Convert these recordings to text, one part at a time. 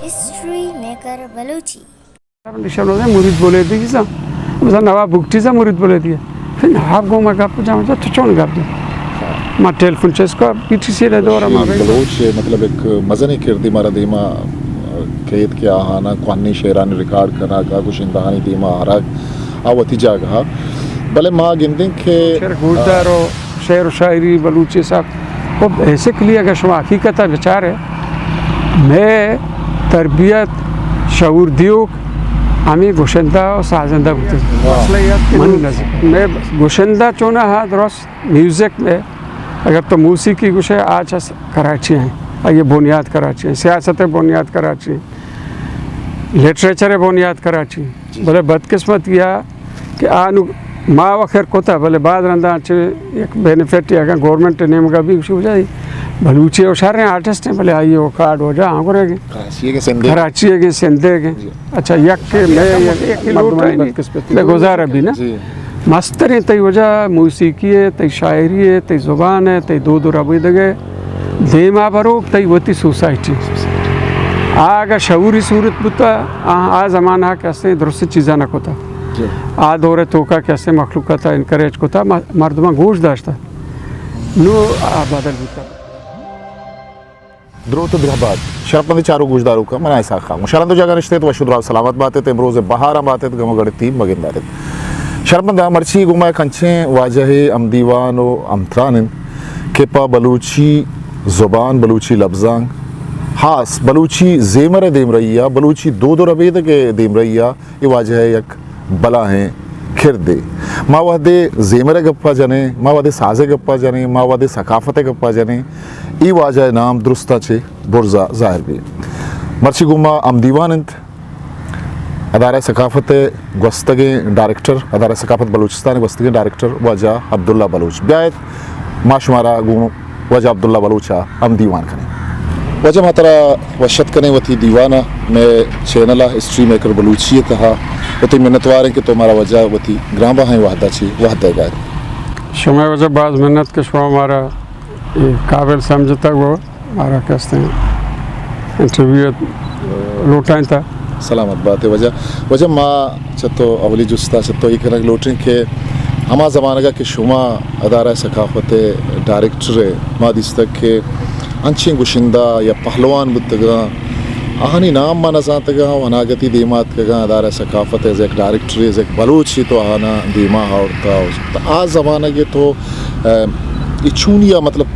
History maker Balochi. نشان ہوتا ہے مرید بولیدی جیسا، مثلا نواب بگٹی سا مرید بولیدی ہے۔ پھر نواب گو میں گپ جاؤں تو چون گپ دے؟ ما ٹیلیفون چیز کو بی ٹی سی رے دورا ما بلوچ مطلب ایک مزنیں کردے مارا دیما کیت کہ آہانا کوہنیں شعرانی ریکارڈ کنگ، گشندہانی دیما آرگ، آ وتی جاگہا۔ بلے ما گندیں کہ شعر گوشدار و شعر و شاعری بلوچی صاحب، خب بیسکلی اگر شما حقیقتا بچارے، مئے تربیت شعور دیوک ہمیں گشندہ و سازندہ بوتگ۔ مسئلہ یہ ہے کہ منی نزدیک مئے گشندہ چونہ ہا درست میوزک میں، اگر تو موسیقی گوشے، آ چہ کراچی ہیں، آئی بنیاد کراچی ہیں، سیاست بنیاد کراچی ہیں، لٹریچر بنیاد کراچی ہیں۔ جی۔ بلے بدقسمتی یہ کہ آ نو ما و خیر کتا، بلے بعد رندا چہ یک بینیفٹ اگر گورنمنٹ نیمگا بھی گوشی وجہ بلوچی و شر ہیں آرٹسٹ ہیں، بلے آئی و کارڈ وجہ ہاں کرے گے۔ کراچی ہے کہ سندھ ہے؟ کراچی ہے کہ سندھ ہے کہ؟ جی۔ اچھا، یک کہ میں یک لوٹ ہے نہیں، میں گزارا بھی نا۔ جی۔ مستریں تئی وجہ موسیقی ہے، تئی شاعری ہے، تئی زبان ہے، تئی دود و ربیدگ ہے، دیما بروک تئی وتی سوسائٹی۔ آ اگہ شعوری صورت بوتا، آ، آ زمانہ کہ ہستیں درست چیزاں نہ کتا۔ جی۔ آ دور توکا کہ ہستیں مخلوقات انکریج کتا، م-، مردماں گوش داشتا۔ نو آ بدل بوتا۔ دروت و درہبات، شرپمند چاروک گوشداروکاں، من اسحاق خان۔ شرند و جاگہ نشتیت، وش و دراہ سلامت باتیت، امروز بہاراں باتیت، گم و گڑتی مگنداریت۔ شرپمند مرچی گوں ما کنچیں واجہ ہم دیوان و ہم تران انت کہ پہ بلوچی زبان، بلوچی لبزانک، ہاس بلوچی زیمر دیمرئی ء، بلوچی دود و ربیدگ دیمرئی ء اے واجہ ء یک بلاہیں کردے۔ ما وہدے زیمر ء گپا جنیں، ما وہدے ساز ء گپا جنیں، ما وہدے ثقافت ء گپا جنیں، اے واجہ ء نام درستاں چہ برزا ظاہر بی۔ مرچی گوں ما ہم دیوان انت ادارہ ثقافت ء گوستگیں ڈائریکٹر، ادارہ ثقافت بلوچستان ء گوستگیں ڈائریکٹر واجہ عبداللہ بلوچ۔ بیایت ما شمارا گوں واجہ عبداللہ بلوچ ء ہم دیوان کنیں۔ واجہ ما ترا وش اتک کنیں وتی دیوان ء، مئے چینل ء ہسٹری میکر بلوچی ء تہا۔ وتی منتوار ایں کہ تو مارا واجہ وتی گران بہائیں وہد ء چہ وہد دئیگ ء ات۔ شمئے واجہ باز منت کہ شما مارا اے قابل سمجھتگ و مارا کہ استیں انٹرویو لوٹائینتا۔ سلامت بات ئے واجہ۔ واجہ ما چہ تو اولی جستا چہ تو اے کنگ لوٹیں کہ ہما زمانگا کہ شما ادارہ ثقافت ء ڈائریکٹر ء، ما دیستگ کہ انچیں گشندہ یا پہلوان بوتگاں، آہانی نام ما نہ زانتگاں و اناگتی دیما اتکگاں، ادارہ ثقافت ء ایز یک ڈائریکٹر، ایز یک بلوچے تو آہانا دیما آورتا۔ تو آ زمانگ ء تو، ام، اے چونیا مطلب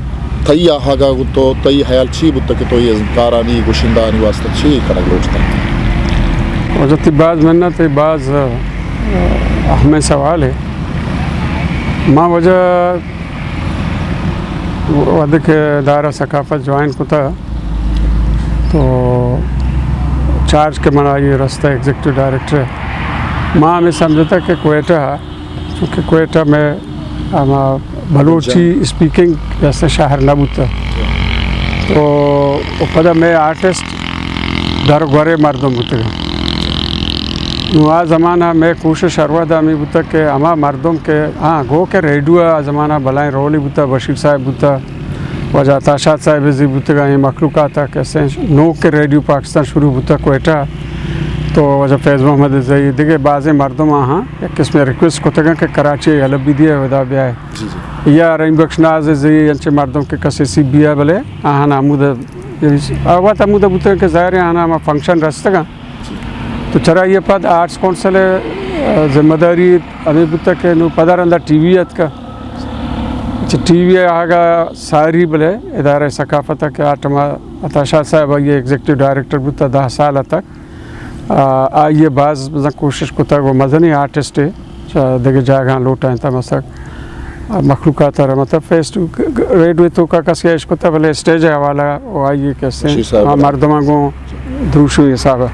تئی آہگا گوں تو، تئی حیال چی بوتگ کہ تو اے ازمکارانی، گشندہانی واسطہ چی کنگ لوٹتگ؟ واجہ تئی باز منت ء، باز، ا، اہمیں سوال ہے۔ ما واجہ وہدے کہ ادارہ ثقافت جوائن کتا تو چارج کہ منا یہ رستہ ایگزیکٹو ڈائریکٹر، ما ہمیں سمجھتا کہ کوئٹہ چونکہ کوئٹہ مئے ہما بلوچی اسپیکنگ ایسا شہر نہ بوتا۔ تو و پدا مئے آرٹسٹ در گورے مردم بوتگ۔ نوں آ زمانہ مئے کوشش ہر وہد ہمیں بوتا کہ ہما مردم کہ، ہاں، گو کہ ریڈیو آ زمانہ بلائیں رولے بوتا، بشیر صاحب بوتا، واجہ عطا شاد صاحب زی بوتگ، ایں مخلوقات ء کسے نوک کہ ریڈیو پاکستان شروع بوتا کوئٹہ، تو واجہ فیض محمد زئی، دگہ بازیں مردم آہاں یک قسمے ریکویسٹ کتگاں کہ کراچی ء یلہ بی دیئے، ادا بیائے۔ جی، جی۔ یا رحیم بخش ناز زئی، انچیں مردم کہ کسے سی بی ء بلے آہاں ہمود، آ وت ہمود بوتگ کہ ظاہر ہے آہاں ہما فنکشن رستگاں۔ جی۔ تو چرا یہ پد آرٹس کونسل ء ذمہ داری ہمیں بوتگ کہ نو پدا رندا ٹی وی اتکا۔ اچھا، ٹی وی ء آہگا ساری بلے ادارہ ثقافت ء کہ آ ٹما عطا شاد صاحب آئی ایگزیکٹو ڈائریکٹر بوتا دہ سال تک۔ آ، آئی ء باز بزاں کوشش کتگ و مزنیں آرٹسٹ ء چہ دگہ جاگہاں لوٹائینتا مسک۔ آ، مخلوقات ء را مطلب فیس ٹو ریڈیو توکا کسی اش کتا بلے اسٹیج ء حوالہ و آئی ء کسے بشیر صاحب آ را۔ مردماں گوں دروشم حساب ء۔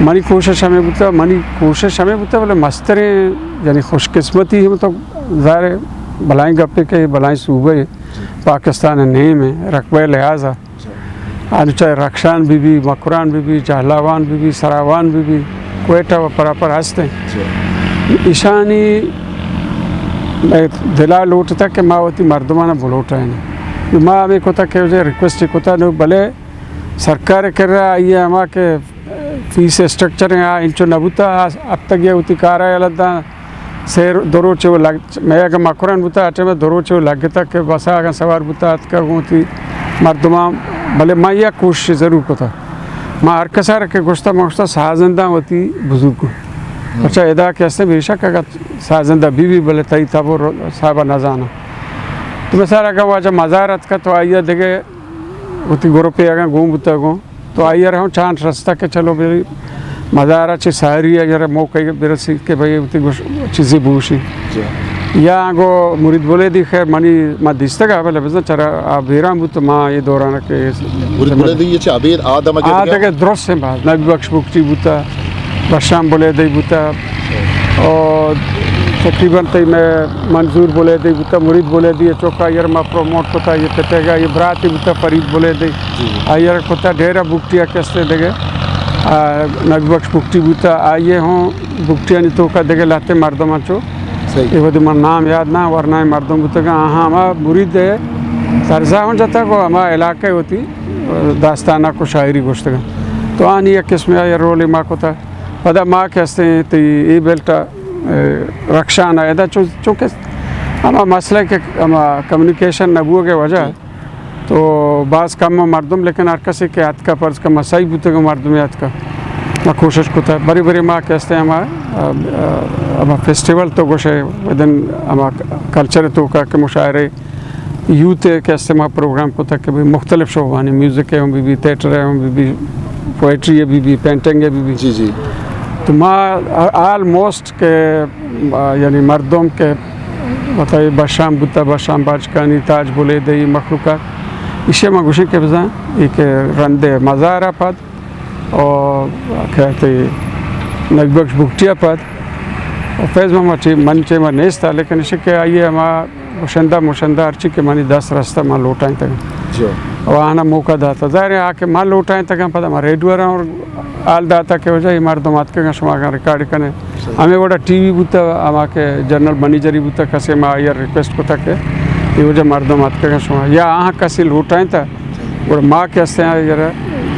منی کوشش ہمیں بوتا، منی کوشش ہمیں بوتا بلے مستریں یعنی خوش قسمتی ہم تو ظاہر ہے بلائیں گپے کہ بلائیں صوبہ ہے پاکستان ء نیم ہے رقبہ لحاظ ء۔ آنو چاہے رخشان بی بی، مکران بی بی، جہلاوان بی بی، سراوان بی بی، کوئٹہ و پراپر ہست ہیں۔ ایشانی مئے دلا لوٹتا کہ ما وتی مردمانا بلوٹائیں۔ ما ہمیں کتا کہ اسے ریکویسٹ کتا نو بلے سرکار ءِ کرا آئی ءِ ہما کہ فیس اسٹرکچر ایں، آ انچو نہ بوتا، آ ہفتگی ءَ وتی کار ءَ یلہ داں، سے رو-، دو روچے و لگ-، مئے اگاں مکران بوتا، آ ٹائم ءَ دو روچے و لگتا کہ بس ءَ اگاں سوار بوتا، اتکا گوں وتی مردماں، بلے ما یک کوشش ضرور کتا۔ ما ہر کسا را کہ گوشتا، ما گوشتا سازندہ وتی بزرگ۔ اچھا، ادا کہ ہستے بے شک اگاں سازندہ بی بی، بلے تئی تب و رو-، صاحبہ نزانا۔ تو مثال اگاں واجہ مزار اتکا تو آئی ءَ دگہ وتی گروپے اگاں گون بوتگ گوں، تو آئی ءَ را ہم چانس رستگ کہ چلو بری مزار ءَ چہ ساری ءَ آئی ءَ را موقع برسی کہ بھئی وتی گوش-، چیزے بوشی۔ جی۔ یا گو مرید بلیدی، خیر منی ما دیستگ ءَ، بلے بزاں چرا آ بیران بوت ما اے دوران کہ مرید بلیدی یہ چہ ابید آدم آ دگہ درست ہیں بات، نبی بخش بگٹی بوتا، بشام بلیدی بوتا، اور تقریباً تئی میں منظور بلیدی بوتا، مرید بلیدی ءِ چوکا آئی ءَ را ما پروموٹ کتا، یہ پتیگا یہ براتی بوتا فرید بلیدی۔ جی۔ آئی ءَ را کتا ڈیرہ بگٹی ءَ کستے دگہ، آ، نبی بخش بگٹی بوتا، آئی ءَ ہوں بگٹیانی توکا دگہ لہتے مردم انچو۔ صحیح۔ اے وھدی من نام یاد نہ، ورنائیں مردم بوتگاں، آہاں ہما مرید ءِ طرزا ہوں جتگ و ہما علاقہ وتی داستانک و شاعری گوشتگاں۔ تو آنی یک قسمے آئی ءَ رولے ما کتا۔ پدا ما کہ ہستیں تئی اے بیلٹ ءَ، اے، رکشان ءَ ادا چو-، چونکہ ہما مسئلہ کہ ہما کمیونیکیشن نہ بوگ ءِ وجہ، جی۔ تو باز کم مردم، لیکن ہر کسی کہ اتکا، فرض کن ما سہی بوتگ مردمے اتکا، ما کوشش کتا۔ بری بری ما کہ ہستیں ہما، آ، آ، ہما فیسٹیول تو گوشے، ودن ہما کلچر توکا کہ مشاعرے، یوتھ ءِ کہ است ما پروگرام کتگ کہ بھئی مختلف شعبانی، میوزک ءِ ہم بہ بی، تھیٹر ءِ ہم بہ بی، پوئٹری ءِ بہ بی، پینٹنگ ءِ بہ بی۔ جی، جی۔ تو ما آلموسٹ کہ، آ، یعنی مردم کہ مطلب بشام بوتا، بشام باجکانی، تاج بلیدئی مخلوقات، ایشی ما گوشیں کہ بزاں اے کہ رند ءِ مزار ءَ پد اور کہتے نبی بخش بگٹی ءَ پد اور فیض محمد ٹیم، من ٹیم ءَ نیست، لیکن ایشی کہ آئی ءِ ہما گشندہ مشندہ ہرچی کہ منی دست رستہ من لوٹائینتگ۔ جی۔ و آہانا موقع داتا۔ ظاہر ہے آ کہ من لوٹائینتگ، پدا ما ریڈیو را اور حال داتا کہ وجہ یہ مردم آتکگاں شما اگاں ریکارڈ کنے۔ صحیح۔ ہمیں وڑا ٹی وی بوتا، ہما کہ جنرل منیجری بوتا، کسے ما آئی ریکویسٹ کتا کہ یہ وجہ مردم آتکگاں شما یا آہاں کسے لوٹائینتا، گڑا ما کہ ہستیں آئی را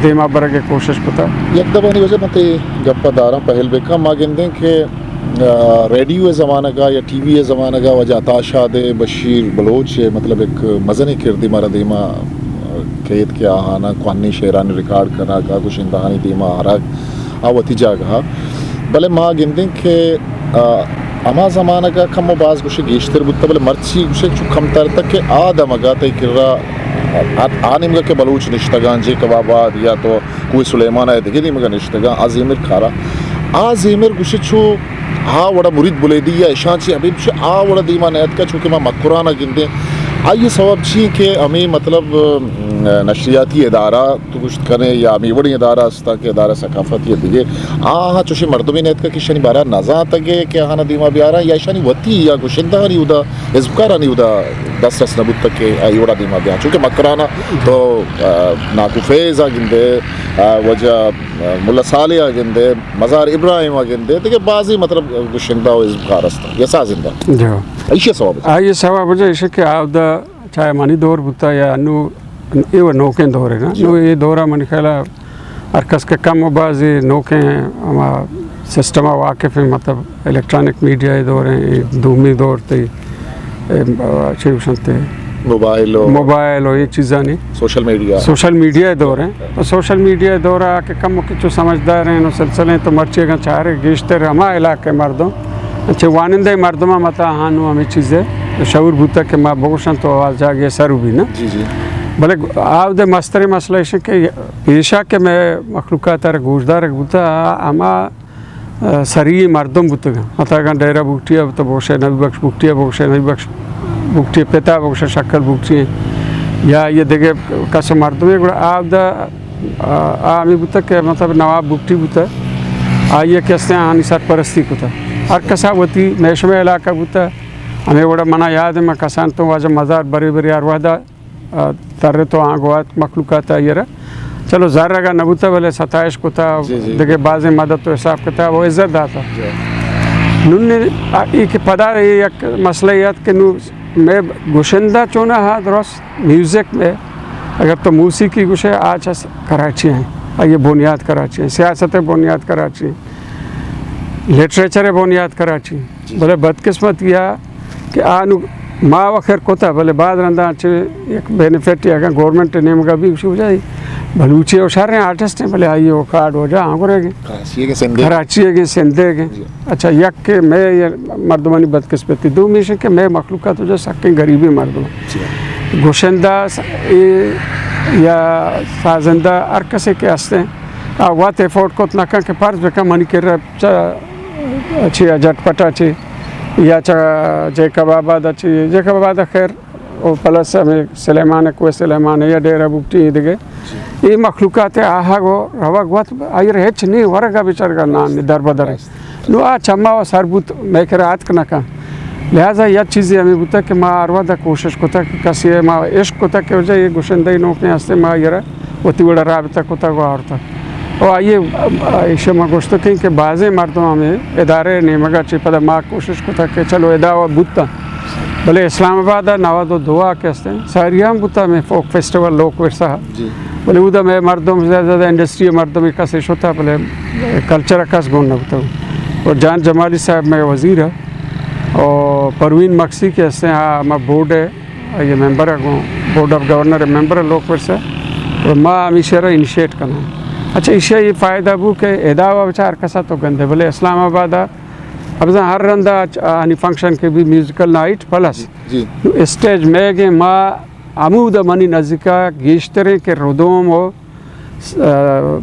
دیما برگ ءِ کوشش کتا۔ یک دفعہ نی وجہ من تئی گپ ءَ داراں پہل بکن، ما گندیں کہ، آ، ریڈیو ءِ زمانگ ءَ یا ٹی وی ءِ زمانگ ءَ واجہ عطا شاد ءِ بشیر بلوچ ءِ مطلب ایک مزنیں کردے مارا دیما، آ، کیت کہ آہانا کوہنیں شعرانی ریکارڈ کنگ ءَ، گشندہانی دیما آرگ ءَ وتی جاگہ ءَ۔ بلے ما گندیں کہ، آ، ہما زمانگ ءَ کم و باز گوشے گیشتر بوتا، بلے مرچی گوشے چو کمتر تک کہ آ دمگ ءَ تئی کرا آ، آ نیمگا کہ بلوچ نشتگاں، جے کباب آباد یا تو کوہ سلیمان ءَ دگہ نیمگا نشتگاں، آ زیمر کارا۔ آ زیمر گوشے چو آ وڑا مرید بلیدی یا اشاں چی ابید گوشے آ وڑا دیما نیتکا، چونکہ ما مکران ءَ گندیں۔ آئی سوب چی کہ ہمیں مطلب، م، نشریاتی ادارہ تو گوشت کنے یا ہمیں وڑیں ادارہ ہستا کہ ادارہ ثقافت یا دگہ، آہاں چوشیں مردمے نیتکا کہ اشانی بارا نزانتگے کہ آہانا دیما بیاراں یا اشانی وتی یا گشندہانی اودا ازمکارانی اودا دست رس نہ بوتگ کہ آئی وڑا دیما بیاں، چونکہ مکران ءَ تو، آ، ناکو فیض ءَ گندے، آ، واجہ، آ، ملا صالح ءَ گندے، مزار ابراہیم ءَ گندے، دگہ بازی مطلب گشندہ و ازمکار است یا سازندہ۔ جو۔ ایشی سوب۔ آئی سوب وجہ ایش کہ آودا چاہے منی دور بوتا یا انو اے و نوکیں دور ہے نا، جی۔ نو اے دورا منی خیال ہر کس کہ کم و بازی نوکیں ہما سسٹم ءَ واقف ہیں، مطلب الیکٹرانک میڈیا ءِ دور ہیں، اے دومی دور تئی، اے، چی گوشنتے؟ موبائل و موبائل و اے چیزانی۔ Social media. سوشل میڈیا ءِ دور ہیں۔ تو سوشل میڈیا ءِ دور ءَ کہ کم و کچو سمجھدار ہیں، نو سلسلے تو مرچی اگاں چارے گیشتر ہما علاقے مردم، چہ وانندہ مردم متا ہانو ہمیں چیزیں شعور بوتا کہ ما بگوشن تو آ جاگے سر بھی نا۔ جی، جی۔ بلے آودے مستریں مسئلہ ایش کہ پیشا کہ میں مخلوقات ءَ گوشدارگ بوتا، ہما، آ، سری مردم بوتگاں۔ مطلب اگاں ڈیرہ بگٹی ءَ تو بگوشے، نبی بخش بگٹی ءَ بگوشے، نبی بخش بگٹی ءِ پتا بگوشے، شکر بگٹی ءَ، یا یہ دگہ کس مردمے گڑا آودا، آ، آ ہمیں بوتا کہ مطلب نواب بگٹی بوتا، آئی ءَ کہ ہستیں آہانی سرپرستی کتا۔ ہر کسا وتی محشمے علاقہ بوتا، ہمیں وڑا منا یاد ہے، من کسان تو واجہ مزار بری بری ہر وحدہ آ، تر تو آنگو آت مخلوقات آئی را۔ چلو، زر اگاں نہ بوتا، بلے ستائش کتا، جی، جی۔ دگہ بازیں مدد تو حساب کتا، وہ عزت داتا۔ جی۔ نون آ، ای کہ پدا اے یک مسئلہ یات کہ نو میں گشندہ چونا ہا درست میوزک میں اگر تو موسیقی گوشے، آ چہ کراچی ایں، آئی بنیاد کراچی ایں، سیاست بنیاد کراچی ایں، لٹریچر بنیاد کراچی ایں۔ جی۔ بلے بدقسمتی آ کہ آ نوں ما و خیر کتا، بلے بعد رندا چہ یک بینیفٹ اگاں گورنمنٹ نیمگا بی گوشی وجہ بلوچی و شر آرٹسٹ ایں، بلے آئی و کارڈ وجہ آنگرے گے۔ کراچی ایں کہ سندھ ایں؟ کراچی ایں کہ سندھ ایں کہ۔ جی۔ اچھا، یک کہ مئے مردمانی بدقسمتی، دومی ایش کہ مئے مخلوقات جو سکیں غریبیں مردم۔ جی۔ گشندہ س-، اے یا سازندہ ہر کسے کہ ہستیں، آ وت افورڈ کت نہ کن کہ فرض بکن منی کرا چہ، چہ جٹ پٹا چہ یا چہ جیکب آباد چہ، جیکب آباد خیر او پلس ہمے سلیمان، کوہ سلیمان یا ڈیرہ بگٹی دگہ۔ جی۔ اے مخلوقات آہگ و روگ وت آئی را ہچ نی ورگا بچارگا نان نی در بدر۔ راست۔ نو آ چما و سر بوت مئے کرا آتک نہ کن۔ لہذا یک چیزے ہمے بوتا کہ ما ہر وہدا کوشش کتا کہ کسے ما عشق کتا کہ وجہ اے گشندہ نوکیں ہستے ما آئی را وتی وڑا رابطہ کتا و آورتا۔ و آئی ایشی ما گوشتکیں کہ بازیں مردم ہمے ادارے نیمگا چہ پدا ما کوشش کتا کہ چلو ادا و بوتا۔ بلے اسلام آباد ء نود و دو ء کہ استیں، ساری ہم بوتا ہمے فوک فیسٹیول لوک ورثہ۔ جی۔ بلے اودا مئے مردم زیادہ، زیادہ انڈسٹری مردم کسے شتا، بلے کلچر کس گون نہ بوتا۔ اور جان جمالی صاحب مئے وزیر ہے، اور پروین مکسی کہ استیں، ہاں، ہما بورڈ ہے، یہ ممبر ہے، گون بورڈ آف گورنر ہے، ممبر ہے لوک ورثہ۔ اور ما ہمیشہ را انیشیٹ کرنا۔ اچھا، ایشی یہ فائدہ بو کہ ادا و بچار کسا تو گندے، بلے اسلام آباد ء اب بزاں ہر رندا چ-، آنی فنکشن کہ بی میوزیکل نائٹ پلس۔ جی، جی۔ نو اسٹیج میگیں ما ہمود منی نزیکا گیشتریں کہ ردوم و س-، آ،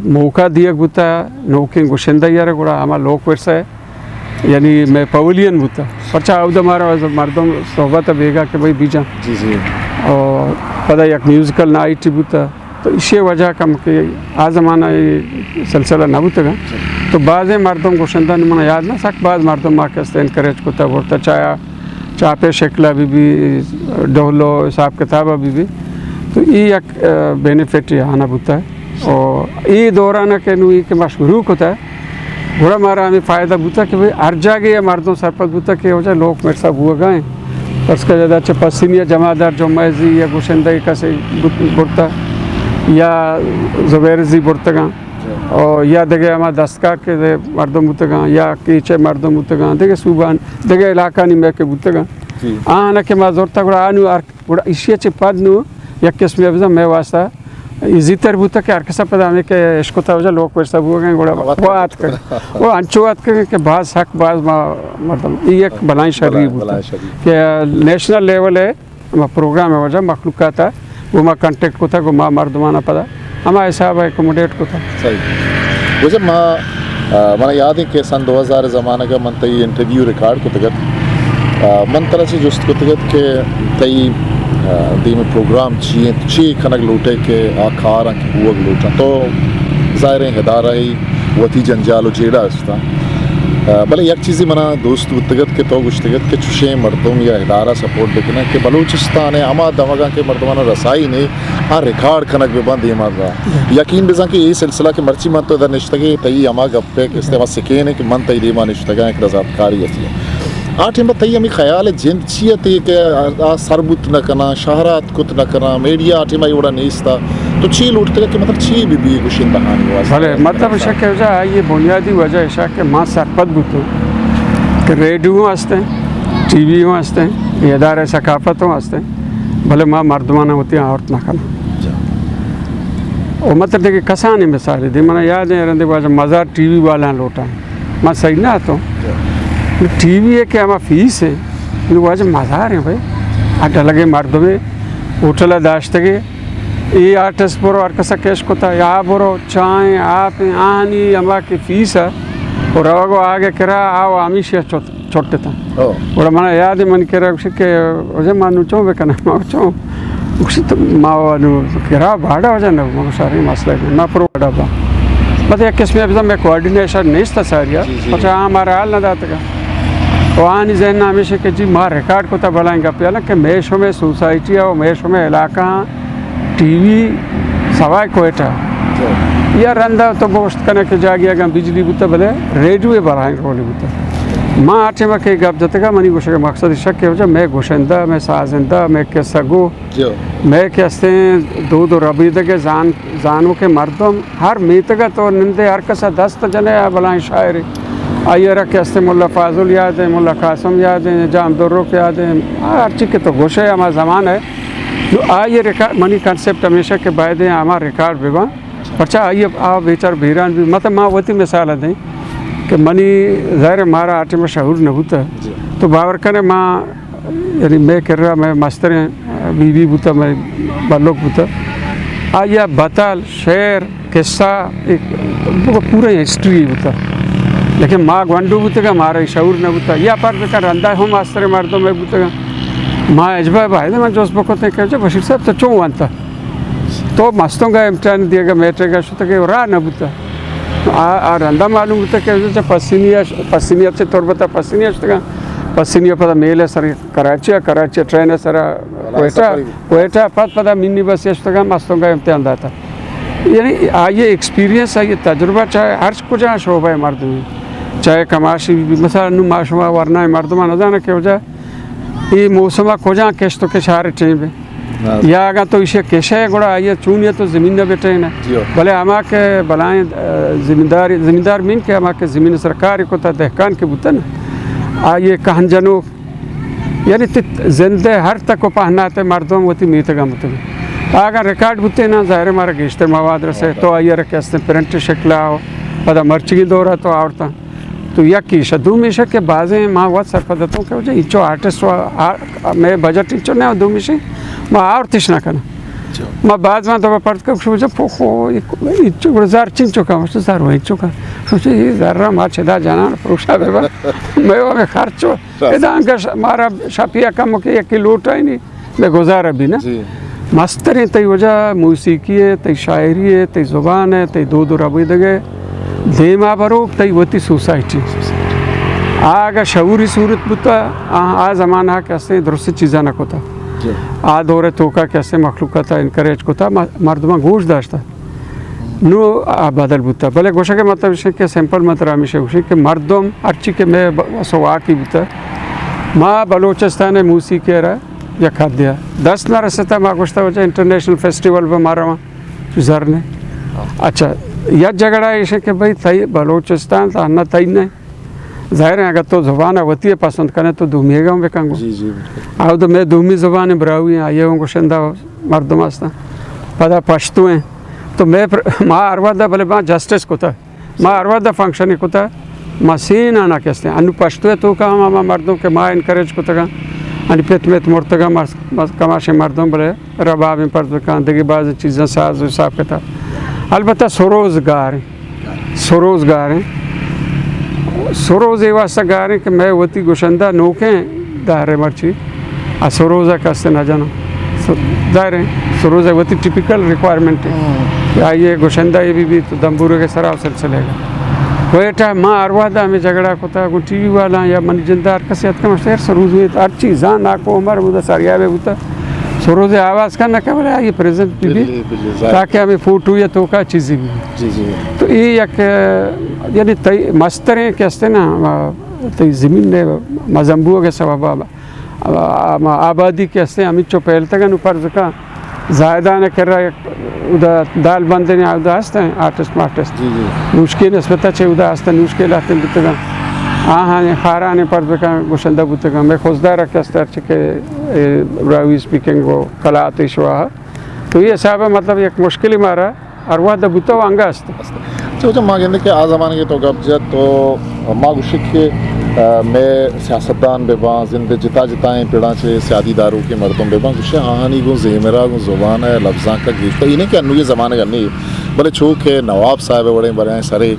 موقع دیگ بوتا نوکیں گشندہ یار گڑا ہما لوک ورثہ ہے، یعنی مئے پویلین بوتا۔ پرچا اودا مارا مردم صحبت بیگا کہ بھئی بیجاں۔ جی، جی۔ اور پدا یک میوزیکل نائٹ بوتا۔ تو ایشی وجہ کم کہ آ زمانہ اے سلسلہ نہ بوتگا۔ تو بازیں مردم گوشندہ نی، من یاد نہ، سک باز مردم ما کہ است انکریج کتا برتا، چایا چاپے شکلا بی بی، ڈولو حساب کتابا بی بی۔ تو ای یک، آ، بینیفٹ آنا بوتا ہے۔ اور ای دوران کہ نو ای کہ ما شروع کتا، گڑا مارا ہمے فائدہ بوتا کہ بھئی ہر جاگہ ء مردم سرپد بوتا کہ واجہ لوک مرسا بوگا ایں۔ پس کہ ادا چہ پسنی ء جمعدار جمعہ زی یا گشندہ کسے بوت-، برتا یا زبیر زی برتگاں، او یا دگہ ہما دستکار کہ مردم بوتگاں یا کیچ ء مردم بوتگاں، دگہ صوبان، دگہ علاقانی مئے کہ بوتگاں۔ جی۔ آہاں کہ ما زرتا گڑا آنو ہر گڑا ایشی ء چہ پد نوں یک قسمے بزاں مئے واسطہ ایزی تر بوتگ کہ ہر کس ء پدا ہمے کہ اشکتا واجہ لوک ورثہ بوگ ء گڑا وت وہ آتک۔ وہ انچو آتک کہ باز حق باز ما مردم ای یک بلائیں شری بلائیں، بوتگ بلائیں شری۔ کہ نیشنل لیول ء ما پروگرام ء واجہ مخلوقات ء گوں ما کنٹیکٹ کتگ، گوں ما مردمان ء پدا ہما حساب ء اکوموڈیٹ کتگ۔ صحیح۔ واجہ ما، آ، منا یاد ہے کہ سن دو ہزار زمانگ ء من تئی انٹرویو ریکارڈ کتگ ات۔ آ، من ترا چہ جست کتگ ات کہ تئی، آ، دیم پروگرام چی انت، چی کنگ لوٹے کہ آ کاراں کہ بوگ لوٹاں۔ تو ظاہر ہے ادارہ ای وتی جنجال و جیڑہ است۔ آ، بلے یک چیزے منا دوست بوتگ ات کہ تو گوشتگ ات کہ چوشیں مردم یا ادارہ سپورٹ بکنن کہ بلوچستان ء ہما دمگاں کہ مردماں رسائی نے، آ ریکارڈ کنگ بہ بند دیما را۔ یقین بزن کہ اے سلسلہ کہ مرچی من تو در نشتگے، تئی ہما گپ ء کہ استعمال سکین ء کہ من تئی دیما نشتگاں، یک رضاکاری اسی۔ آ ٹیم تئی ہمیں خیال جند چی ات کہ آ سر بوت نہ کناں، شہرات کت نہ کناں، میڈیا آ ٹیم ای وڑا نیستا۔ تو چی لوٹتگ کہ مطلب چی بی بی گشندہانی واسطہ؟ بلے، مطلب شک ہے، آئی بنیادی وجہ ایشا کہ ما سرپد بوتوں کہ ریڈیو ہوں ہستیں، ٹی وی ہوں ہستیں، یہ ادارہ ثقافت ہوں ہستیں، بلے ما مردمان ہوتی آورت نہ کناں۔ و مطلب دیکھے کسانی مثال دی، منا یاد ہے رندے واجہ مزار ٹی وی والا لوٹا، ما صحیح نہ تو ٹی وی ہے کہ ہما فیس ہے، نو واجہ مزار ہیں بھائی، اڈا لگے مردمے ہوٹل داشتگے، اے آرٹسٹ برو ہر کسا کیش کتا، یا برو چائیں، آپیں، آہنی ہما کہ فیس ہے، و روگو آگے کرا، آو ہمیشی چٹ، چٹتا۔ او۔ گڑا منا یاد ہے من کرا گوشی کہ واجہ ما نو چون بکنم، ما چون؟ گوشی تو ما نو کرا باڑا واجہ نہ، ما گوشی ارے مسئلہ نہیں، ما پرو باڑا با۔ بس یک قسمے بزن میں کوآرڈینیشن نیست ساریا، جی، جی۔ پچا ہمارا حال نہ داتگا۔ و آنی ذہن ہمیشہ کہ جی ما ریکارڈ کتا بلائیں گپے، حالانکہ میں شمے سوسائٹی او میں شمے علاقہ ٹی وی سوائے کوئٹہ۔ جی۔ یا رندا تو گوشت کنے کہ جاگی اگاں بجلی بوتا بلے ریڈیو بلائیں رولے بوتا۔ ما آ ٹیم ءَ کہ گپ جتگ ءَ، منی گوشگ ءِ مقصد ایش کہ واجہ مئے گشندہ، مئے سازندہ، مئے کسہ گو، جی۔ مئے کہ استیں دود و ربیدگ ءِ زان-، زانوک مردم ہر میتگ ءَ تو نندے، ہر کس ءَ دست جنے ءَ بلائیں شاعرے۔ آئی ءَ را کہ استیں ملا فاضل یاد ایں، ملا قاسم یاد ایں، جام دروک یاد ایں، ہرچی کہ تو گوشے ہما زمانہ ءِ۔ نو آئی ءِ ریکارڈ، منی کانسپٹ ہمیش ایں کہ باید ایں ہما ریکارڈ بہ باں۔ پرچا آئی ءَ آ بیچار بیران بی، مطلب ما وتی مثال دیں کہ منی ظاہر ہے مارا آ ٹیم ءَ شعور نہ بوتا۔ جی۔ تو باور کنے ما، یعنی مئے کرا مئے مستریں بی بی بوتا، مئے بلوک بوتا۔ آئی ءَ بتال، شعر، قصہ، ایک پورا ہسٹری بوتا۔ لیکن ما گونڈو بوتگا، مارا شعور نہ بوتا۔ یا پر بکن رندا ہم مستریں مردم بوتگا۔ ما اجبا باید من جست بکتیں کہ اچھا بشیر صاحب تو چون وانتا؟ تو مستونگا امتحان دیگا، میٹرکا شتگے، راہ نہ بوتا۔ آ، آ رندا معلوم بوتا کہ چہ پسنی ءَ، پسنی ءَ چہ تربت ءَ پسنی ءَ شتگا۔ پسنی ءَ پدا میل ءَ سر کراچی ءَ، کراچی ءَ ٹرین ءَ سر کوئٹہ، کوئٹہ پد پدا منی بس ءَ شتگا، مستونگا امتحان داتا۔ یعنی آئی ایکسپیرینس، آئی تجربہ چاہے ہر کجا شعبہ مردمی، چاہے کماشی بی، مثلا نو ما شما ورنا مردمان نزانہ کہ واجہ اے موسم ءَ کجا کشت و کشار ٹیم بے۔ ہاں۔ یا اگاں تو ایشی کشے گڑا آئی چونی تو زمین نہ بٹے نہ۔ جی ہو۔ بلے ہما کہ بلائیں، آ، زمیندار، زمیندار مین کہ ہما کہ زمین سرکار کتا دہکان کہ بوتا نا، آئی کہن جنوک، یعنی تی زندے ہر تک و پہنات مردم وتی میتگا متگی۔ اگاں ریکارڈ بوتے نا، ظاہر ہے مارا گیشتر مواد رسے، تو آئی را کہ استیں پرنٹ شکلا ہو، پدا مرچگی دورا تو آورتا۔ تو یک ایشا، دومیشا کہ بازیں ما وت سرپد اتوں کہ واجہ انچو آرٹسٹ و آ-، مئے بجٹ انچو نہ، دومیشی ما آورتش نہ کناں۔ اچھا۔ ما باز ما دبا پرد کم شو جا پوخو، انچو گڑا زر چنچو کم، زر و انچو کم۔ سوچے اے زر ما چدا جانان پروشا بے با۔ مئے و مئے خرچ و راست۔ ادا انگا ش-، مارا شپیا کم کہ یکی لوٹائینی۔ بے گزارہ بی نا۔ جی۔ مستریں تئی واجہ موسیقی ہے، تئی شاعری ہے، تئی زبان ہے، تئی دود و ربیدگ ہے، دیما بروک تئی وتی سوسائٹی۔ آ اگہ شعوری صورت بوتا، آ، آ زمانہ کہ استیں درست چیزاں نہ کتا۔ جی۔ آ دور توکا کہ استیں مخلوقات انکریج کتا، م-، مردماں گوش داشتا۔ نو آ بدل بوتا۔ بلے گوشگ مطلب اش کہ سمپل مطلب ہمیش گوشیں کہ مردم ہرچی کہ مئے ب-، وس و واکی بوتا، ما بلوچستان موسیقی را یک حدے ءَ دست نہ رستا، ما گوشتا واجہ انٹرنیشنل فیسٹیول بہ ما رواں، تو زر نے۔ اچھا، یک جھگڑا ایش کہ بھئی تئی بلوچستان تا نہ تئی نہ۔ ظاہر ہے اگر تو زبان وتی پسند کنے تو دومی گم بکن گو۔ جی، جی، بالکل۔ او تو مئے دومی زبان براہوئی ہیں، آئی ہوں گشندہ مردم ہستن۔ پدا پشتو ہیں۔ تو مئے پر-، ما ہر وقت بلے ما جسٹس کتا۔ ما ہر وہد فنکشن کتا، ما سین آنا کستیں۔ انو پشتو توکا ہم ہما مردم کہ ما انکریج کتگا، انی پت مت مرتگا، ما، ما کماشیں مردم بلے رباب پرز بکن، دگہ باز چیزاں ساز و حساب کتا۔ البتہ سروز گار ہیں۔ سروز گار ہیں۔ سروز اے واسطہ گار ہیں کہ مئے وتی گشندہ نوکیں دار مرچی۔ ء سروز ء کس نہ جناں۔ س-، ظاہر ہے، سروز ء وتی ٹپیکل ریکوائرمنٹ ہے۔ ہاں۔ کہ آئی ء گشندہ اے بی بی تو دمبورگ ء سرا سلسلہ ہے۔ کوئٹہ ما ہر وہد ہمیں جھگڑا کتا، گوں ٹی وی والا یا منی جندار کسے اتکا مشتے، یار سروز میں ہر چیز زان ناکو عمر مدہ سریابے بوتا۔ سروز ء آواز کن نہ کہ بلے آئی پریزنٹ بی بی۔ بلے، بلے، ظاہر۔ تاکہ ہمیں فوٹو یا توکا چیزی بی۔ جی، جی۔ تو اے یک، یعنی تئی مستریں کہ استے نا، تئی زمین نے مزن بوگ ء سبب ء آ-، آ-، آبادی کہ ہستیں ہمینچو پھیلتگ انت، نوں پرز کن زاہدان ء کرا یک ادا دال بندیں ادا ہستیں آرٹسٹ مارٹسٹ۔ جی، جی۔ نوشکے نسبت ء چہ ادا ہستیں، نوشکے لہتیں بوتگ انت۔ آہاں خاران پرز کن گشندہ بوتگ انت۔ مئے خضدار ء کہ ہست ہرچی کہ، اے، براہوئی اسپیکنگ و کلات ایشوا۔ تو اے حساب ء مطلب یک مشکلی مارا ہر وہد ء بوتہ و انگہ است۔ است۔ چو، چو، ما گندے کہ آ زمانگ ء تو گپ جت تو ما گوشی کہ، آ، مئے سیاستدان بہ باں، زند ء جتا جتائیں پڑاں چہ سیادی داروکیں مردم بہ باں، گوشے آہانی گوں زیمرا گوں زبان ء لبزانک ء گیشتر، اے نہ کہ انوگیں زمانگ ء نی، بلے چو کہ نواب صاحب ء وڑیں بلائیں سرے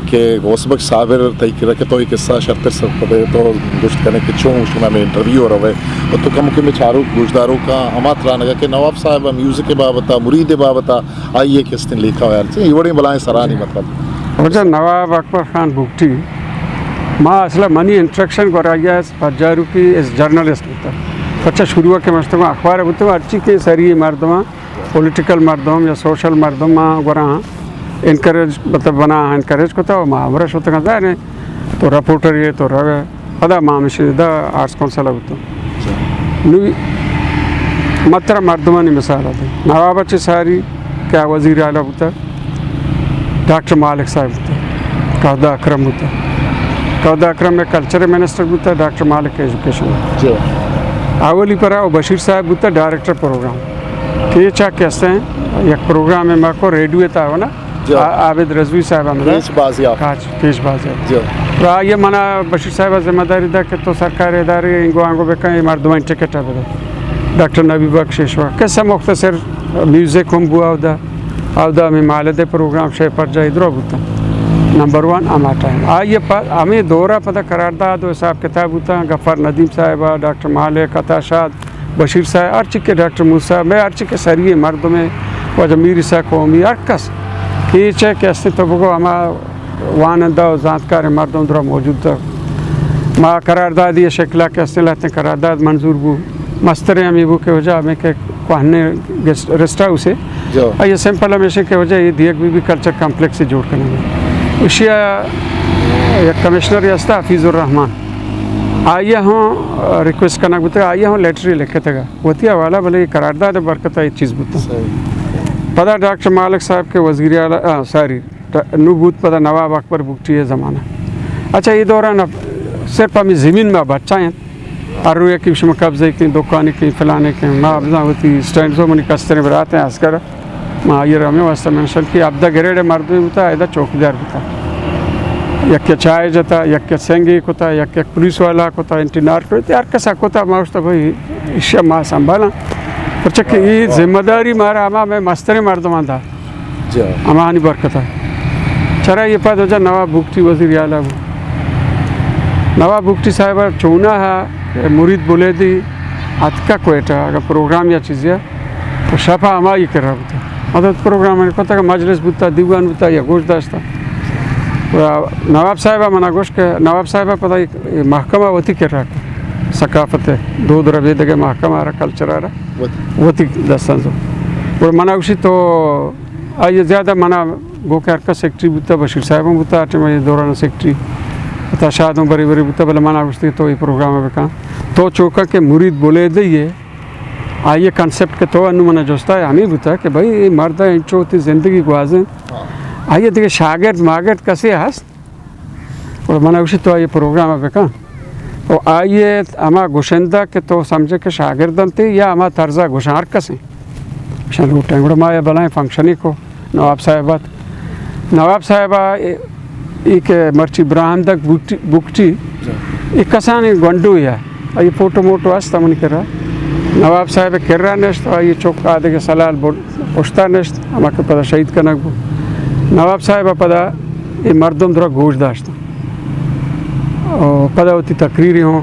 کہ غوث بخش صابر تئی کرا کہ تو اے قصہ شرتر سرپدے تو گوشت کنے کہ چون شما مئے انٹرویو ء روئے و تو کمکے مئے چاروک گوشداروکاں ہما ترانگ ء کہ نواب صاحب ء میوزک ء بابت ء مرید ء بابت ء آئی ء کہ استیں لیکہ و ہیال چہ اے وڑیں بلائیں سرانی مطلب۔ واجہ نواب اکبر خان بگٹی، ما اصلا منی انٹریکشن گورا آئی ء پجاروکی از جرنلسٹ بوتا۔ پچا شروع کہ مشتگوں اخبار بوتو، ہرچی کہ سری مردماں، پولیٹیکل مردم یا سوشل مردماں گورا انکریج، مطلب بنا انکریج کتا و ما ہمرا شتگاں۔ ظاہر ہے تو رپورٹر یہ تو روے۔ پدا ما ہمشی دا آرٹس کونسل بوتوں۔ نو متر مردمانی مثال ہے۔ نواب چہ ساری کہ وزیر اعلیٰ بوتا، ڈاکٹر مالک صاحب بوتا، کہدا اکرم بوتا۔ کہدا اکرم میں کلچر منسٹر بوتا، ڈاکٹر مالک ایجوکیشن۔ اولی پر آ بشیر صاحب بوتا، ڈائریکٹر پروگرام۔ کہ یہ چا کہتے ہیں، یک پروگرام میں ما کو ریڈیو تا ہونا، آ-، عابد رضوی صاحب ہم کیش بازیاب۔ کاچ، کیش بازیاب۔ تو آئیے منا بشیر صاحب ذمہ داری دا کہ تو سرکار ادارے انگو آنگو بکن، یہ مردمان ٹکٹ بدے۔ ڈاکٹر نبی بخش ایشوا قصہ مختصر، میوزک ہم بو اودا، اودا ہمیں مالد پروگرام شے پر جائی درو بوتا۔ نمبر ون ہما ٹائم۔ آئیے پا-، ہمیں دورہ پدا قرارداد و حساب کتاب بوتا، غفار ندیم صاحبہ، ڈاکٹر مالک، عطا شاد، بشیر صاحب، ہر چی کہ ڈاکٹر موسی، میں ہر چی کہ سری مردم، واجہ میر عیسیٰ قومی، ہر کس کہ چہ کہ است تو بگو ہما وانندہ و زانتکار مردم درا موجود تھا۔ ما قراردادی شکلا کہ است لہتیں قرارداد منظور بو۔ مستر ہمیں بو کہ وجہ ہمیں کہ کوہنے گیسٹ، ریسٹ ہاؤس ہے۔ آئیے سمپل ہمیشہ کہ وجہ یہ دیگ بی بی کلچر کمپلیکس جوڑ کرنے۔ اشیا یک کمشنر ہستا حفیظ الرحمان۔ آئیے ہم ریکویسٹ کرنا بوتا، آئیے ہم لیٹر لکھے تھا۔ وتی حوالہ بلے قرارداد برکت ءَ چیز بوت۔ پدا ڈاکٹر مالک صاحب کہ وزیر اعلیٰ، آ، ساری، ٹ-، نو بوت پدا نواب اکبر بگٹی ءِ زمانہ۔ اچھا، اے دوران صرف ہمیں زمین ما بچائیں۔ ہر روئے کہ شما قبضہ کیں، دکانی کیں، فلانے کیں، ما بزاں وتی اسٹینڈ زو منی کستریں براتیں عسکر۔ ما آئی ءَ را ہمے واسطہ منشن کہ ہبدہ گریڈ ءِ مردمے بوتا، ادا چوکیدار بوتا۔ یکے چائے جتا، یکے سنگے کتا، یکے پولیس والا کتا، اینٹی نارکو، ہر کسا کتا، ما گوشتا بھائی، ایشی ما سنبھالاں۔ پرچہ کہ اے ذمہ داری مارا ہما مئے مستریں مردماں دا۔ ہمانی برکتا۔ چرا اے پد وجہ نواب بگٹی وزیر اعلیٰ بو۔ نواب بگٹی صاحب چوناہا مرید بلیدی اتکا کوئٹہ، اگہ پروگرام یا چیزے تو شپا ہمائی کرا بوتا۔ مطلب پروگرام کتا کہ مجلس بوتا، دیوان بوتا یا گوش داشتا۔ و نواب صاحب منا گوش کہ نواب صاحب پدا یک محکمہ وتی کرا کہ ثقافت، دود ربیدگ محکمہ را، کلچر را وتی دستان زو۔ اور منا گوشی تو آئی زیادہ منا گو کہ ہر کس سیکرٹری بوتا، بشیر صاحب ہم بوتا، آ ٹائم اے دوران سیکرٹری، عطا شاد ہم بری بری بوتا، بلے منا گوشتی تو اے پروگرام بکن۔ تو چوکا کہ مرید بلیدی ئے، آئی کانسپٹ کہ تو انو منا جستا ہے، ہمیں بوتا کہ بھائی، اے مرد انچو وتی زندگی گوازیں۔ آئی دیگہ شاگرد ماگرد کسے ہست؟ اور منا گوشی تو آئی پروگرام بکن۔ تو آئی ہما گوشندہ کہ تو سمجھے کہ شاگرد انت یا ہما طرزا گوشاں ہر کسیں۔ شان لوٹیں۔ گڑا ما یہ بلائیں فنکشنی کو۔ نواب صاحب ات۔ نواب صاحب ءَ اے، اے کہ مرچی براہمدگ بگٹی، بگٹی، اے کسانی گونڈو یا، آئی فوٹو موٹو است منی کرا۔ نواب صاحب کرا نشت، آئی چوک آدگہ سلال بو-، پشتا نشت، ہما کہ پدا شہید کنگ بو۔ نواب صاحب پدا اے مردم درا گوش داشت۔ او پدا وتی تقریری ہوں۔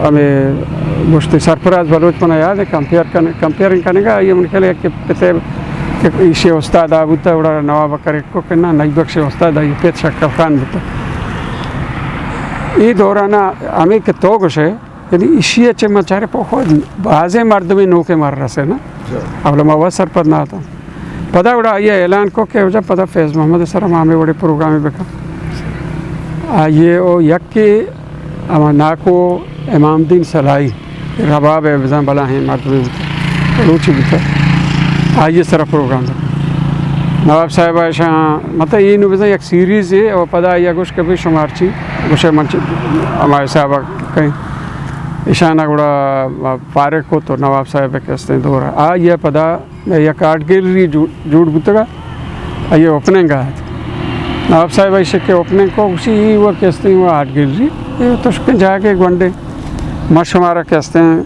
ہمے گوشتے سرفراز بلوچ منا یاد ہے، کمپیئر کن-، کمپیئرنگ کنگا، آئی من خیال ہے کہ پتے کہ ایشی استاد آ بوتا، اوڑا نواب کرے کو کہ نہ، نئی بخش استاد آئی پت شکل خان بوتا۔ اے دورانا ہمے کہ تو گوشے، یعنی ایشی چے مچارے پہ خود بازیں مردمی نوکے مر رسے نا۔ اولا ما وہ سرپد نہ آتا۔ پدا گڑا آئی اعلان کو کہ وجہ پدا فیض محمد سر ہم ہمیں وڑے پروگرام بکا۔ آئیے او یکے ہما ناکو امام دین سلائی رباب ہے، بزاں بلاہیں مردمے بوتا، بلوچی بوتا۔ آئیے سر پروگرام دا۔ نواب صاحب ایشاں، مطلب، اے نو بزاں یک سیریز ہے، او پدا آئی گوش کہ بھئی شما ہرچی گوشے من چ-، ہما حساب کہیں۔ ایشاں گڑا فارغ کو تو نواب صاحب کے استیں دور۔ آئیے پدا یک آرٹ گیلری جو-، جوڑ بوتگا، آئی اوپننگ آت۔ نواب صاحب ایشی کہ اوپننگ کو، گوشی، ای وہ کہ استیں وہ آرٹ گیلری، یہ تو شکن جا کے گونڈے، ما شمارا کہ استیں،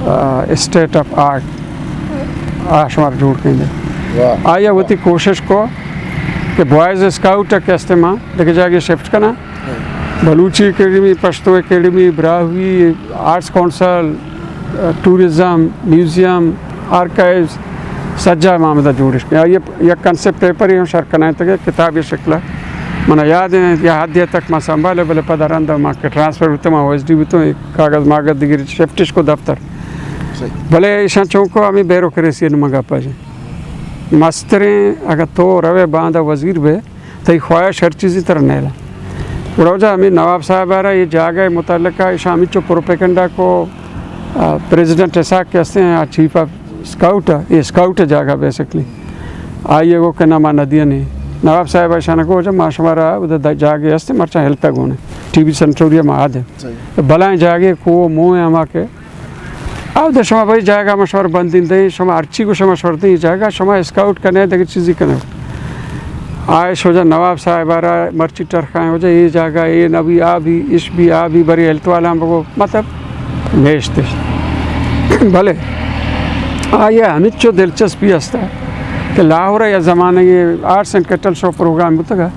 آ، اسٹیٹ آف آرٹ، آ شمار جوڑ کن دے۔ آئی وتی کوشش کو کہ بوائز اسکاؤٹ کہ استیں ما دیگہ جاگے شفٹ کنا۔ Balochi academy, Pashto academy, Brahui, arts council, tourism, museum, archives, سجا ما ہمدا جوڑش کن۔ آئی یک کانسپٹ پیپر ہم شر کنائیں تک کتابی شکل۔ منا یاد ہے یا حد تک ما سنبھالے، بلے پدا رند ما کہ ٹرانسفر بوتوں، ما او ایس ڈی بوتوں، ایک کاغذ ماغذ دیگر شفٹش کو دفتر۔ بلے ایشاں چونکو ہمیں بیوروکریسی نمگا پاجے۔ مستریں اگر تو روے باندا وزیر بے، تئی خواہش ہر چیزی ترا نیلا۔ گڑا واجہ ہمے نواب صاحب ءَ را اے جاگہ ءِ متعلق ءَ ایشاں ہمینچو پروپیگنڈا کو، آ، پریزیڈنٹ اسحاق کہ ہستیں، آ، چیف آف اسکاؤٹ ءَ، اے اسکاؤٹ ءِ جاگہ بیسکلی۔ آئی ءَ گو کہ نہ، ما نہ دیاں۔ نواب صاحب ءَ ایشاں گو، واجہ ما شمارا ادا جاگہ ہستیں، مرچاں ہلتا گون ایں۔ ٹی وی سینٹوریا ما آ دیں۔ صحیح۔ بلائیں جاگہ کو موہ ہما کہ اودا شما بھئی جاگہ مشور بندین دیں، شما ہرچی گو شما مشور دیں، جاگہ شما اسکاؤٹ کنے، دگہ چیزی کنے۔ آئے شوجا نواب صاحب ءَ را مرچی ٹرخائیں، واجہ اے جاگہ، اے نبی، آ بی، اش بی، آ بی، بری ہیلتھ والا ہم بگو، مطلب، نیشت۔ بلے، آئی ءَ ہمچو دلچسپی ہستا کہ لاہور ءَ یا زمانہ یہ آرٹس اینڈ کلچرل شو پروگرام بوتگا،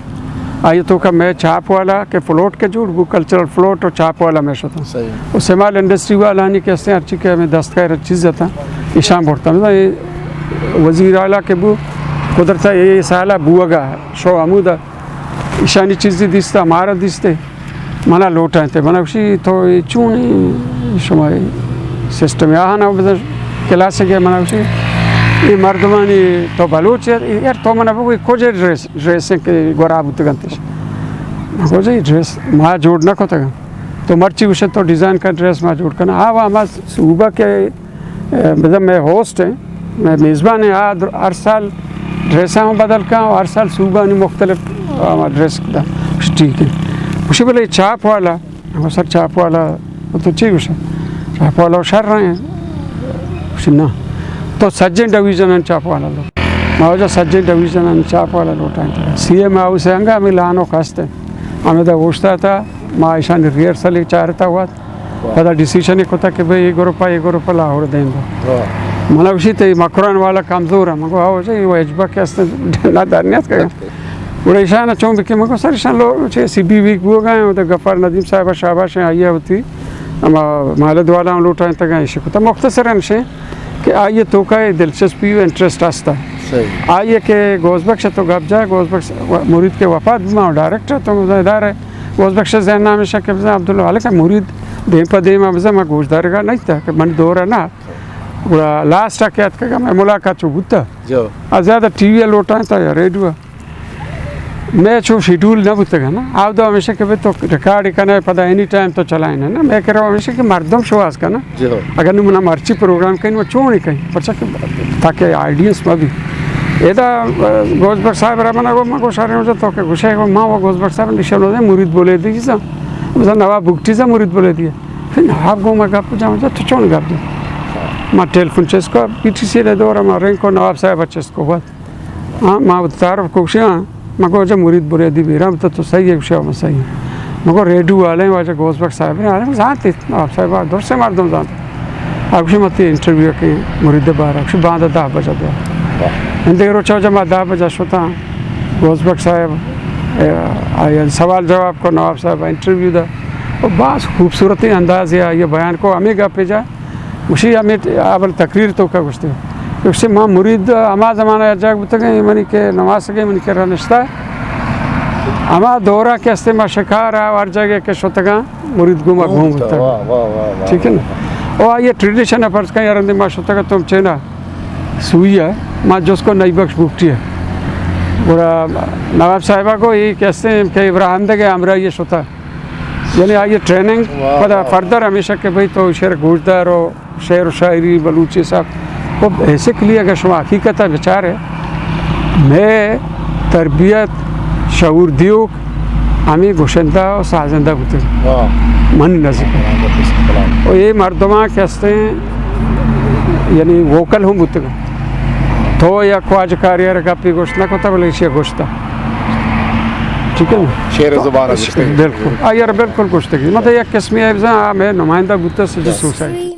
آئی ءِ توکا مئے چاپ والا کہ فلوٹ کہ جوڑ بو، کلچرل فلوٹ و چاپ والا مئے شتاں۔ صحیح۔ و سمال انڈسٹری والانی کہ ہستیں ہرچی کہ ہمیں دستکار چیز اتاں، ایشاں برتاں۔ مثلاً اے وزیر اعلیٰ کہ بو، قدرت اے سالا بوگا شو ہمودا ایشانی چیزی دیستا، مارا دیستے، منا لوٹائیں تے۔ منا گوشی، تو اے چون اے شما اے سسٹم اے؟ آہاں بزن کلاس گئے، منا گوشی، اے مردمانی تو بلوچ ئے؟ یار تو منا بگو، اے کجے ڈریس، ڈریس ایں کہ گورا بوتگنتش؟ من گو، جی، ڈریس ما جوڑ نہ کتگاں۔ تو مرچی گوشے تو ڈیزائن کن، ڈریس ما جوڑ کناں۔ آ، وا ہما صوبہ کہ، اے، مطلب، مئے ہوسٹ ایں، مئے میزبان ایں، آ در-، ہر سال ڈریساں ہم بدل کن اور ہر سال صوبہ نی مختلف، آ، ڈریس دا۔ ٹھیک ہے۔ گوشی بلے چاپ والا، ہما سر چاپ والا، تو چی گوشے؟ چاپ والا شر رہے ہیں۔ گوشی نا، تو سجیں ڈویژن چاپ والا لو۔ ما واجہ سجیں ڈویژن چاپ والا لوٹائیں۔ سی ایم ہاؤس انگا ہمیں لانوک ہستے۔ ہمیں دا اوشتا تا، ما ایشانی ریہرسل چارتا ہوا۔ واہ۔ پدا ڈیسیژن کتا کہ بھئی a group, a group Lahore دیں دو۔ واہ۔ منا گوشی تے مکران والا کمزور ہے۔ من گو، ہاں، واجہ، اے ایچ بک ہستے، نہ در نیت کرے۔ گڑا ایشان چون بکے؟ من گو، سر، ایشان لو، چے سی بی ویک بوگا ایں، تے غفار ندیم صاحب شاباش ایں، آئی ءَ وتی ہما مالد والا ہم لوٹائیں تگا ایشی کتا۔ مختصراً شے کہ آئی ءِ توکا اے دلچسپی و انٹرسٹ ہستا۔ صحیح۔ آئی ءَ کہ غوث بخش تو گپ جا، غوث بخش و-، مرید کہ وفات بما ڈائریکٹر تو مزن ادارہ، غوث بخش ذہن نام شک بزن عبدالخالق مرید دیم پہ دیم بزن ما گوشدارگا نہیں تا کہ من دور نہ۔ گڑا لاسٹ ءَ کہ اتکگا مئے ملاقات چو بوتا۔ جو۔ آ زیادہ ٹی وی ءَ لوٹائیں تا یا ریڈیو ءَ۔ مئے چو شیڈول نہ بوتگ نا۔ آ دو ہمیشہ کہ بھئی تو ریکارڈ کنے پدا اینی ٹائم تو چلائیں نا۔ مئے کرا ہمیشہ کہ مردم شواز کنا۔ جو۔ اگر نو منا مرچی پروگرام کہیں، ما چون کہیں؟ پرچا کہ تاکہ آڈینس ما بھی۔ ادا، آ، غوث بخش صاحب را منا گو، ما گو شارے ہو جا تو کہ گوشے گو ما و غوث بخش صاحب نشان ہو مرید بولے دی جیسا۔ بزن نواب بگٹی سا مرید بولے دی۔ پھر نواب گو ما گپ جا، تو چون گپ جا؟ ما ٹیلیفون چست کو، پی ٹی سی ءِ دور ءَ ما رنگ کو نواب صاحب ءَ چست کو وت۔ ہاں، ما وت تعارف کو گوشی، ہاں، ما گو جا مرید بریدی بیرام تو، تو صحیح ہے، گوشی، ہاں، ما صحیح ہے۔ ما گو ریڈیو والے واجہ غوث بخش صاحب نے، آرے زانتے نواب صاحب، درست مردم زانتے۔ آ گوشی، ما تی انٹرویو کے مرید بارا، گوشی، باندا دہ بجہ بیا۔ واہ۔ اندے روچا جا ما دہ بجہ شتا، غوث بخش صاحب، اے، آئی سوال جواب کو، نواب صاحب انٹرویو دا۔ و باز خوبصورتیں انداز ہے، آئی بیان کو، ہمیں گپے جا گوشی ہمے اول تقریر توکا گوشتے۔ گوشتے ما مرید ہما زمانہ ءَ جاگ بوتگیں، منی کہ نماسگیں، منی کرا نشتہ۔ ہما دورا کہ ہستے ما شکار ءَ ہر جاگہ کہ شتگاں، مرید گوما گون بوتگ۔ واہ، واہ، واہ، واہ۔ ٹھیک ہے نا؟ او آئی ٹریڈیشن ءَ فرض کن، یار اندے ما شتگاں تم چینا سوئی ءَ، ما جس کو نئی بخش بگٹی ءَ۔ گڑا نواب صاحبہ کو یہ کہ ہستے کہ ابراہیم دگے ہمراہی شتا۔ یعنی آئی ٹریننگ واہ، پدا واہ، فردر ہمیشہ کہ بھئی تو شعر گوش دار و شعر و شاعری بلوچی سک۔ خب بیسکلی اگر شما حقیقت بچارے، مئے تربیت شعور دیوک ہمیں گشندہ و سازندہ بوتگ۔ واہ۔ من نزیک۔ واہ، واہ، واہ۔ و یہ مردمان کہ ہستیں، یعنی ووکل ہم بوتگ۔ تو یا خواجہ کاری ءَ گپی گوشت نہ کتا، بلے ایشی گوشتا۔ ٹھیک ہے نا؟ شعر زبان ءَ گوشتگ۔ بالکل۔ آ یار بالکل گوشتگ۔ مطلب یک قسمی ہے بزن، آ مئے نمائندہ بوتا سجی سوسائٹی۔